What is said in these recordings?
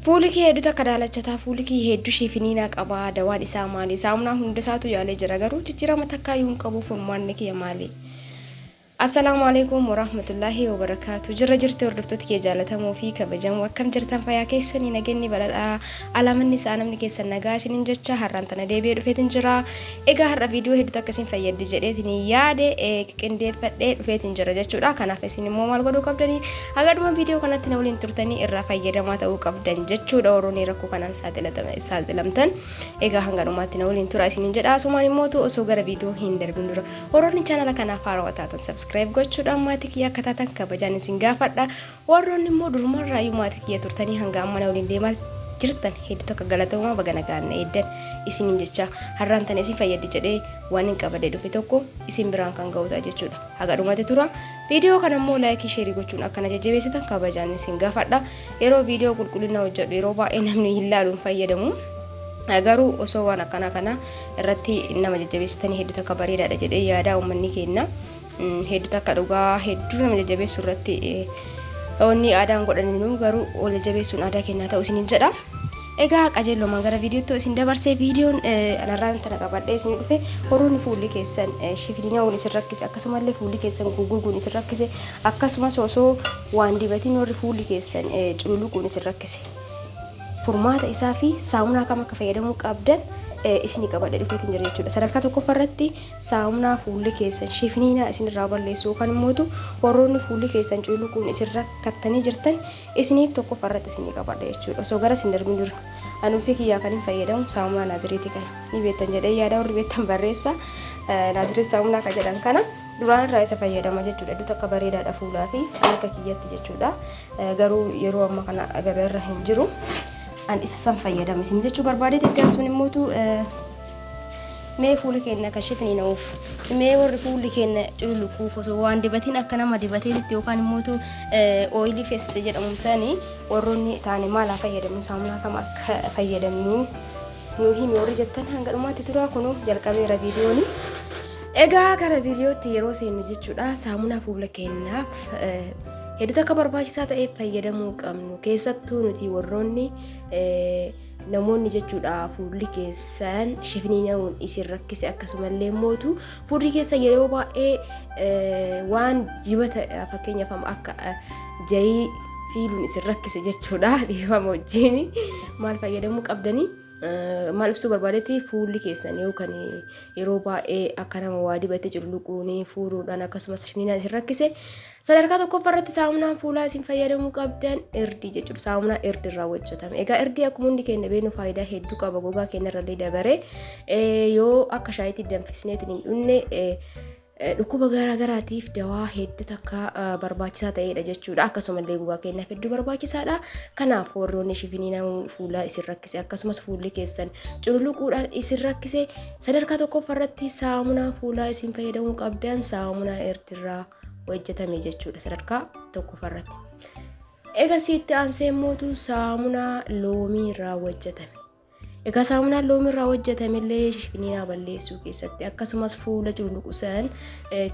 Fuuli kee hedduu takka daalachataa, fuuli kee hedduu shifiniinaa qaba, dawaan isaa maali? Saamunaa hunda isaatu yaalee jira, garuu jijjiirama takkaayyuu hin qabu, furmaanni kiyya maali? Assalaamu alaikum warahmatullaahi wabarakaatu. Jirra jirti hordoftoota kee jaalatamoo fi kabajamoo, akkam jirtan? Fayyaa keessanii? Nageenyi badhaadhaa, alaamanni isaa namni keessan nagaa isiniin jecha har'aan tana deebi'ee dhufeetin jira. Egaa har'a viidiyoo hedduutu akka isin fayyaddi jedheetin yaade qindeeffadhee dhufeetin jira jechuudha. Kanaaf isin immoo maal godhuu qabdanii? Haga dhuma viidiyoo kanatti na waliin turtanii irraa fayyadamaa ta'uu qabdan jechuudha. Warroonni rakkoo kanaan saaxilamtan egaa hanga dhumaatti na waliin tura isiniin jedha. Asumaan immoo osoo gara viidiyoo hin darbin dura, warroonni chaanala kanaaf haarawaa taatan subscribe gochuudhaan maatii kiyya akka taatan kabajaan isin gaafadha. Warroonni immoo durumarraayyuu maatii kiyya turtanii hanga amma na waliin deemaa jirtan hedduu tokko galatoomaa, baga nagaan na eeddan isiniin jecha har'aan tana isin fayyaddi jedhee waan hin qabadee dhufe tokko isin biraan kan ga'u ta'a jechuudha. Haga dhumatti tura. Viidiyoo kana immoo like, share gochuun akka na jajjabeessitan kabajaan isin gaafadha. Yeroo viidiyoo qulqullina hojjedhu yeroo baay'ee namni hin laalu, hin fayyadamu. Garuu osoo waan akkanaa kana irratti nama jajjabeessitanii hedduu takka bareedaadha jedhee yaada. Uummanni keenya hedduu takka dhugaa hedduu nama jajjabeessuu irratti wanni aadaan godhaninu, garuu wal jajjabeessuun aadaa keenyaa ta'u isiniin jedha. Egaa qajeellomaan gara viidiyootti isin dabarsee, viidiyoon anarraan tana qabadhee isin dhufe, warroonni fuulli keessan shifiniina'uun isin rakkise, akkasumallee fuulli keessan goggoguun isin rakkise, akkasumas osoo waan dibatiin warri fuulli keessan cululuquun isin rakkise, furmaata isaa fi saamunaa kam akka fayyadamuu qabdan isinii qabadhee dhufeetiin jira jechuudha. Sadarkaa tokkoffaa irratti saamunaa fuulli keessan shifiniinaa isinirraa balleessu yookaan immoo warroonni fuulli keessan cululuquun isin rakkattanii jirtan isiniif tokkoffaa irratti isinii qabadha jechuudha. Osoo gara isin darbin dura, ani ofii kiyyaa kan hin fayyadamu saamunaa Naaziriitii kana. Ni beektan jedhee yaada, warri beektan barreessa. Naazireet saamunaa kan jedhan kana duraan irraa isa fayyadama jechuudha. Hedduu takka bareedaadha fuulaa fi akka kiyyatti jechuudha. Garuu yeroo amma kana gabaarra hin jiru. An isa san fayyadama isin jechuu barbaadeeti. Itti aansuun immootu mee fuula keenya kan shifiniina'uuf, mee warri fuulli keenya cululuquuf osoo waan dibatiin akka nama dibateetitti yookaan immootu oily face jedhamu sani warroonni taane maal haa fayyadamnu, saamunaa kam akka fayyadamnu nu himi warri jettan hanga dhumaatti turaa, kunuu jalqabeera viidiyooni. Egaa gara viidiyootti yeroo seennu jechuudha, saamunaa fuula keenyaaf hedduu akka barbaachisaa ta'e fayyadamuu qabnu, keessattuu nuti warroonni namoonni jechuudha fuulli keessan shifiniina'uun isin rakkise, akkasumallee mootu fuulli keessan yeroo baay'ee waan dibata, fakkeenyaaf akka jayii fiiluun isin rakkise jechuudha. Dhiifama wajjin, maal fayyadamuu qabdanii? Maal ibsuu barbaadetti, fuulli keessan yookaan yeroo baay'ee akka nama waa dibate cululuquun fuuluudhaan akkasumas shifiniinaan isin rakkise, sadarkaa tokkoffaa irratti saamunaan fuulaa isin fayyadamuu qabdan irdii jechuudha. Saamunaa irdii irraa hojjetame. Egaa irdii akkuma hundi keenya beeknu faayidaa hedduu qaba, gogaa keenya irrallee dabaree yoo akka shaayiitti danfisneetiin hin dhunne dhukkuba garaa garaatiif dawaa hedduu takka barbaachisaa ta'edha jechuudha. Akkasumallee gogaa keenyaaf hedduu barbaachisaadha. Kanaaf warroonni shifiniina fuulaa isin rakkise, akkasumas fuulli keessan cululuquudhaan isin rakkise, sadarkaa tokkoffaa irratti saamunaa fuulaa isin fayyadamuu qabdan saamunaa irdirraa hojjetame jechuudha sadarkaa tokkoffaa irratti. Egaa itti aansee mootu saamunaa loomii irraa hojjetame. Egaa saamunaan loomii irraa hojjetame illee shifiniinaa balleessuu keessatti, akkasumas fuula cululuqu san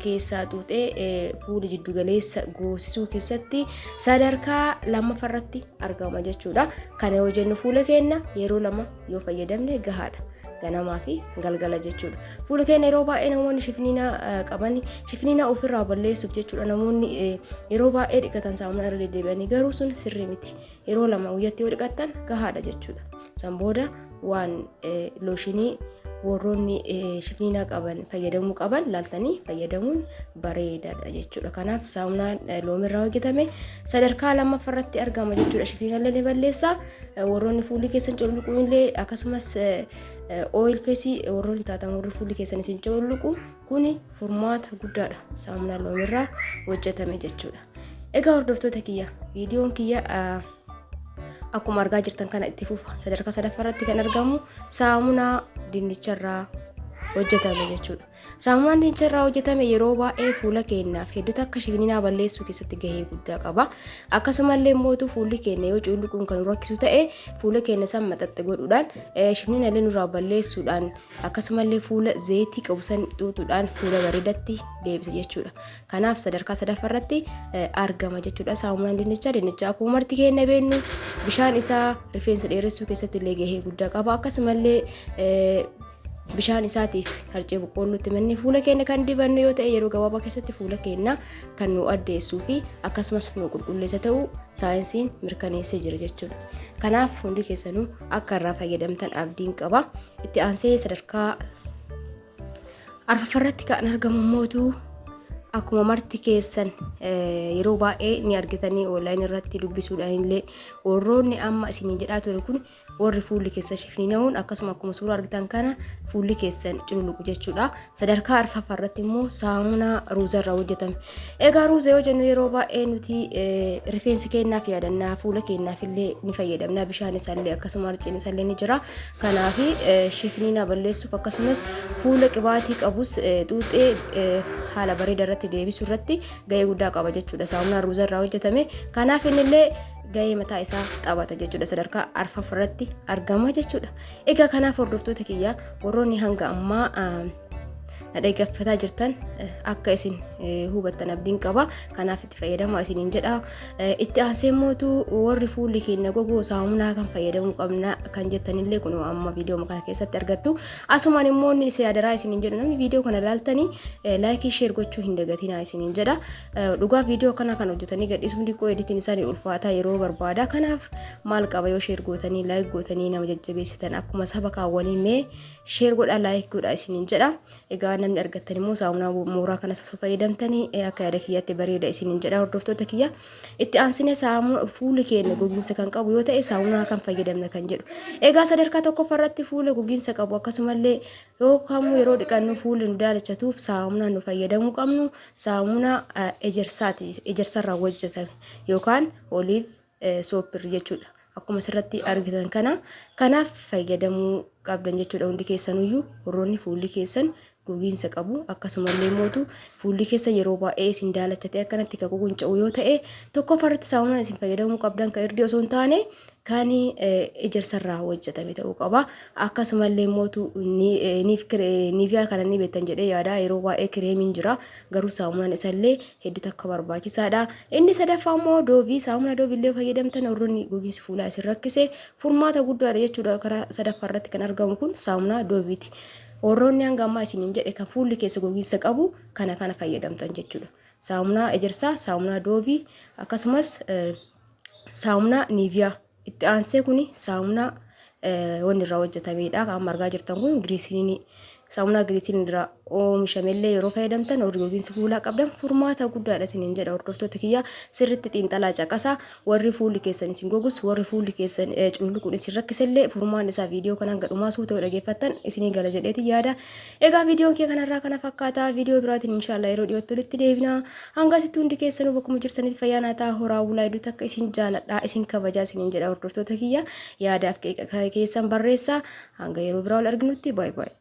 keessaa xuuxee fuula jiddugaleessa goosisuu keessatti sadarkaa lammaffaa irratti argama jechuudha. Kana yoo jennu fuula keenya yeroo lama yoo fayyadamne gahaadha. Ganamaa fi galgala jechuudha. Fuula keenya yeroo baay'ee namoonni shifiniinaa qaban shifiniinaa ofirraa balleessuuf jechuudha namoonni yeroo baay'ee dhiqatan saamunaa irra deddeebi'anii, garuu sun sirrii miti. Yeroo lama guyyatti yoo dhiqattan gahaadha jechuudha. San booda waan looshinii warroonni shifiniinaa qaban fayyadamuu qaban laaltanii fayyadamuun bareedaadha jechuudha. Kanaaf saamunaan loomirraa hojjetame sadarkaa lammaffaa irratti argama jechuudha. Shifiniina illee ni balleessa. Warroonni fuulli keessan cululuqu illee, akkasumas oil face warroonni taatan, warri fuulli keessan isin cululuqu, kuni furmaata guddaadha saamunaan loomirraa hojjetame jechuudha. Egaa hordoftoota kiyya, viidiyoon kiyya akkuma argaa jirtan kana itti fufa. Sadarkaa sadaffaa irratti kan argamu saamunaa dinnicharraa hojjetame jechuudha. Saamunaan dinnicha irraa hojjetame yeroo baay'ee fuula keenyaaf hedduu takka shifininaa balleessuu keessatti gahee guddaa qaba. Akkasumallee mootu fuulli keenya yoo cululuquun kan nu rakkisu ta'e fuula keenya san maxaxxe godhuudhaan shifinina illee nurraa balleessuudhaan akkasumallee fuula zayitii qabu san xuuxuudhaan fuula bareedatti deebisa jechuudha. Kanaaf sadarkaa sadaffaa irratti argama jechuudha. Saamunaan dinnichaa dinnicha akkuma marti keenya beeknu bishaan isaa rifeensa dheeressuu keessatti illee gahee guddaa qaba. Akkasumallee bishaan isaatiif harcee boqqoollootti manni fuula keenya kan dibannu yoo ta'e yeroo gabaabaa keessatti fuula keenya kan nu addeessuu fi akkasumas nu qulqulleessa ta'uu saayinsiin mirkaneessee jira jechuudha. Kanaaf hundi keessanuu akka irraa fayyadamtan abdiin qaba. Itti aansee sadarkaa arfaffarratti kan argamu mootu akkuma marti keessan yeroo baay'ee ni argitanii online irratti dubbisuudhaan illee warroonni amma isiniin jedhaa ture kun warri fuulli keessan shifnina'uun akkasuma akkuma suuraa argitan kana fuulli keessan cululuqu jechuudha. Sadarkaa arfaffaa irratti immoo saamunaa ruuza irraa hojjetame. Egaa ruuza yoo jennu yeroo baay'ee nuti rifeensa keenyaaf yaadannaa fuula keenyaaf illee ni fayyadamna bishaan isaallee akkasuma harceen isaallee ni jira. Kanaaf shifnina balleessuuf akkasumas fuula qibaatii qabus xuuxee haala bareeda irratti deebisuu irratti gahee guddaa qaba jechuudha. Saamunaan ruuza irraa hojjetame. Kanaaf innillee gahee mataa isaa taphata jechuudha. Sadarkaa arfaffaa irratti argama jechuudha. Egaa kanaaf hordoftoota kiyya warroonni hanga ammaa na dhaggeeffataa jirtan akka isin hubattan abdiin qaba. Kanaaf itti fayyadamaa isiniin jedha. Itti aansee mootu warri fuulli keenya gogoo saamunaa kan fayyadamuu qabna kan jettanillee kun amma viidiyoo kana keessatti argattu. Asumaan immoo inni isin adaraa isiniin jedhu namni viidiyoo kana ilaaltanii like share gochuu hin dagatinaa isiniin jedha. Dhugaa viidiyoo kana kan hojjetanii gadhiisuun xiqqoo editiin isaanii ulfaataa yeroo barbaada. Kanaaf maal qaba yoo share gootanii like gootanii nama jajjabeessitan akkuma saba kaawwanii mee share godhaa like godhaa isiniin jedha. Egaa namni argattan immoo saamunaa mooraa kanas osoo fayyadamtanii akka yaada kiyyaatti bareeda isiniin jedha hordoftoota kiyya. Itti aansine fuulli keenya gogiinsa kan qabu yoo ta'e saamunaa kan fayyadamna kan jedhu. Egaa sadarkaa tokkoffaa irratti fuula gogiinsa qabu akkasumallee yoo kamuu yeroo dhiqannu fuulli nu daalachatuuf saamunaa nu fayyadamuu qabnu saamunaa ejersaati ejersarraa hojjetame yookaan olive soap jechuudha. Akkuma asirratti argitan kana kanaaf fayyadamuu qabdan jechuudha hundi keessanuyyuu warroonni fuulli keessan gogiinsa qabu akkasumallee mootu fuulli keessa yeroo baay'ee isin daalachatee akkanatti kan qunca'u yoo ta'e tokkoffaa irratti saamunaan isin fayyadamuu qabdan kan irdii osoo hin taane kan ejersarraa hojjetame ta'uu qaba. Akkasumallee mootu Nivea kana ni beektan jedhee yaada yeroo baay'ee kireemiin jira garuu saamunaan isallee hedduu takka barbaachisaadha. Inni sadaffaa immoo Dove saamunaa Dove illee fayyadamtan warroonni gogiinsi fuulaa isin rakkise furmaata guddaadha jechuudha karaa sadaffaa irratti kan argamu kun saamunaa Doveti. Warroonni hanga ammaa isiniin jedhe kan fuulli keessa gogiinsa qabu kana kana fayyadamtan jechuudha. Saamunaa ejersaa, saamunaa Dove akkasumas saamunaa Nivea. Itti aansee kuni saamunaa wanni irraa hojjetamedha. Kan amma argaa jirtan kun giriisiniinii. Saamunaa giriisiniin irraa oomishamellee yeroo fayyadamtan warri gogiinsa fuulaa qabdan furmaata guddaadha isiniin jedha hordoftoota kiyya sirriitti xiinxalaa caqasa warri fuulli keessan isin gogus warri fuulli keessan cululuquun isin rakkisellee furmaan isaa viidiyoo kanaan gadhumaa suuta yoo dhageeffattan isinii gala jedheeti yaada. Egaa viidiyoon kee kanarraa kana fakkaata viidiyoo biraatiin inshaallah yeroo dhiyootti walitti deebina. Hanga asitti hundi keessanuu bakkuma jirtanitti fayyaa naa ta'a horaa bulaa hedduu takka isin jaaladha isin kabajaa isiniin jedha hordoftoota kiyya yaadaaf qeeqa keessan barreessaa hanga yeroo biraa wal arginutti baay'ee baay'ee.